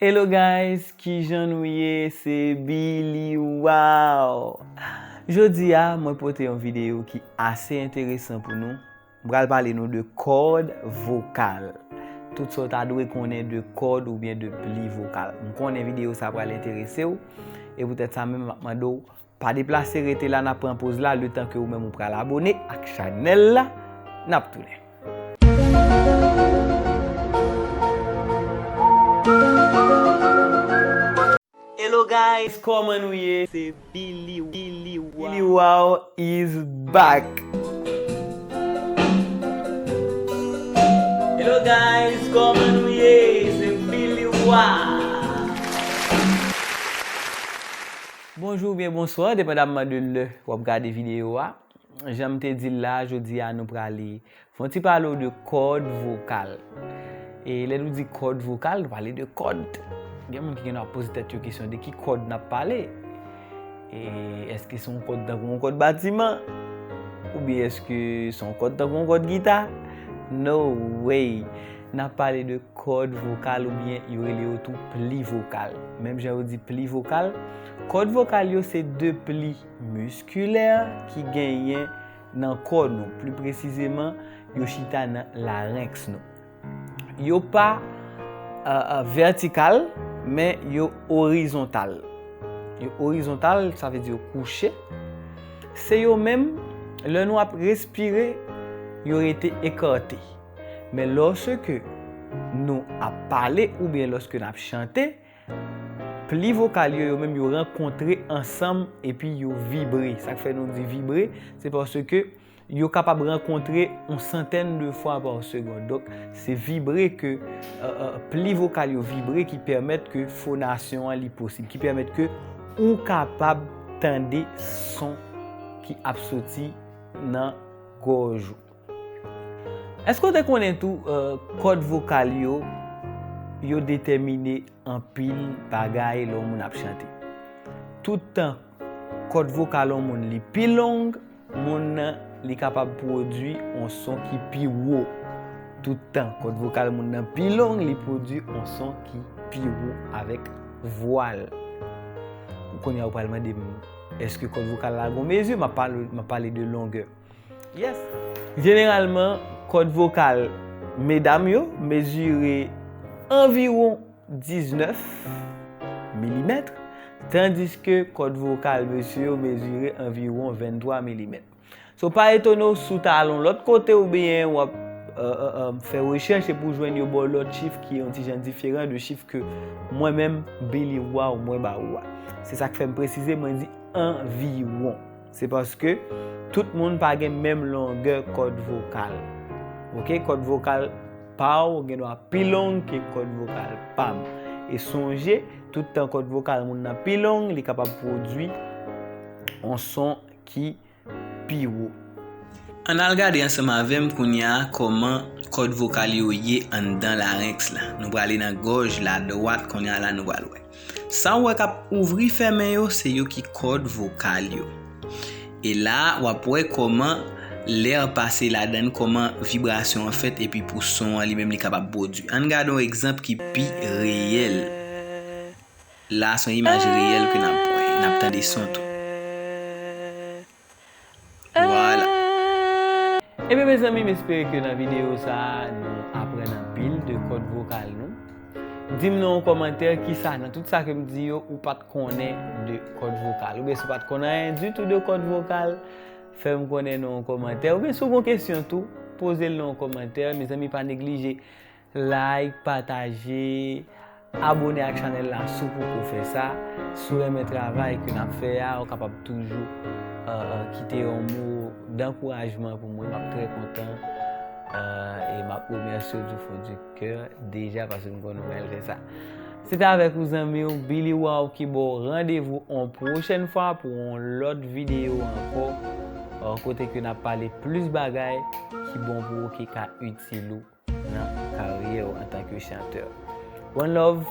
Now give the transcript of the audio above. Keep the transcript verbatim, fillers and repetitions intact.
Hello guys, kijan nou ye? Se Billy Wow. Jodi a, mwen pote yon videyo ki ase enteresan pou nou. M pral pale nou de kòd vokal. Tout sa w ta dwe konnen de kòd oubyen de pli vokal. M konnen videyo sa pral enterese w, e poutèt sa menm, m ap mande w pa deplase, rete la, n ap pran poz la, letan ke ou menm ou pral abone ak chanèl la. N ap tounen. Hello guys, kòman nou ye? Se Billy, Billy Wow. Billy Wow is back. Hello guys, kòman nou ye? Se Billy Wow. Bonjou oubyen bonswa, depandamman de lè w ap gade videyo a. Jan m te di l la, jodi a nou prale fè yon ti pale w de kòd vokal. E lè nou di kòd vokal, nou pale de kòd. Gen moun ki gen dwa poze tèt yo kesyon de ki kòd n ap pale. E èske se yon kòd tankou yon kòd batiman? Oubyen èske se yon kòd tankou yon kòd gita? No way! N ap pale de kòd vokal oubyen yo rele yo tou pli vokal. Menm jan yo di pli vokal, kòd vokal yo se de pli miskilè ki genyen nan kò nou. Pli presizeman, yo chita nan larenks nou. Yo pa, euh, euh, vètikal, men yo orizontal. Yo orizontal, sa vle di yo kouche. Se yo menm, lè nou ap respire, yo rete ekate. Men lòske nou ap pale oubyen lòske n ap chante, pli vokal yo, yo menm yo rankontre ansanm epi yo vibre. Sa k fè nou di vibre, se paske yo kapab rankontre yon santèn de fwa pa segonn. Donk, se vibre ke, euh, euh, pli vokal yo vibre ki pèmèt ke fonasyon an li posib, ki pèmèt ke ou kapab tande son ki ap soti nan gòj ou. Èske w te konnen tou, euh, kòd vokal yo, yo detèmine anpil bagay lè yon moun ap chante? Tout tan kòd vokal yon moun li pi long, moun nan li kapab pwodui yon son ki pi wo. Tout tan kòd vokal moun nan pi long, li pwodui yon son ki pi wo avèk vwa l. Kounye a ou pral mande m, èske kòd vokal la gon mezi? M ap pale, m ap pale de longè. Yes. Jeneralman, kòd vokal medam yo mezire anviwon diznèf milimèt, tandiske kòd vokal mesye yo mezire anviwon venntwa milimèt. So, pa etone w si w ta al yon lòt kote oubyen w ap, euh, euh, euh, fè rechèch epi w jwenn yo ba w lòt chif ki yon ti jan diferan de chif ke mwen menm, Billy Wow, mwen ba ou a. Se sa k fè m presize, mwen di anviwon. Se paske tout moun pa gen menm longè kòd vokal. Oke, kòd vokal pa w gen dwa pi long ke kòd vokal pa m. E sonje, tout tan kòd vokal moun nan pi long, li kapab pwodui yon son ki pi wo. Ann al gade ansanm avè m kounye a kòman kòd vokal yo ye anndan larenks la. Nou prale nan gòj la dwat, kounye a la nou pral wè. Sa w wè k ap ouvri fèmen yo, se yo ki kòd vokal yo. E la, w ap wè kòman lè pase ladan l, kòman vibrasyon an fèt, epi pou son an li menm li kapab pwodui. Ann gade yon egzanp ki pi reyèl. La, se yon imaj reyèl ke n ap wè, n ap tande son tou. Vwala. Ebyen, mezanmi, m espere ke nan videyo sa a, nou aprann anpil de kòd vokal nou. Di m nan yon kòmantè kisa, nan tout sa ke m di yo, ou pa t konnen de kòd vokal. Oubyen si w pa t konn anyen ditou de kòd vokal, fè m konnen nan yon kòmantè. Oubyen si w gen yon kesyon tou, poze l nan yon kòmantè. Mezanmi, pa neglije like, pataje, abone ak chanèl la si w poko fè sa. Si w renmen travay ke n ap fè a, ou kapab toujou, euh, euh, kite yon mo dankourajman pou mwen. M ap trè kontan, euh, e m ap remèsye w du fond du cœur deja paske m konnen w pral fè sa. Se te avèk ou zanmi w, Billy Wow, ki ba w randevou yon pwochèn fwa pou yon lòt videyo ankò, euh, kote ke n ap pale plis bagay ki bon pou ou, ki ka itil ou nan karyè w antanke chantè. One love,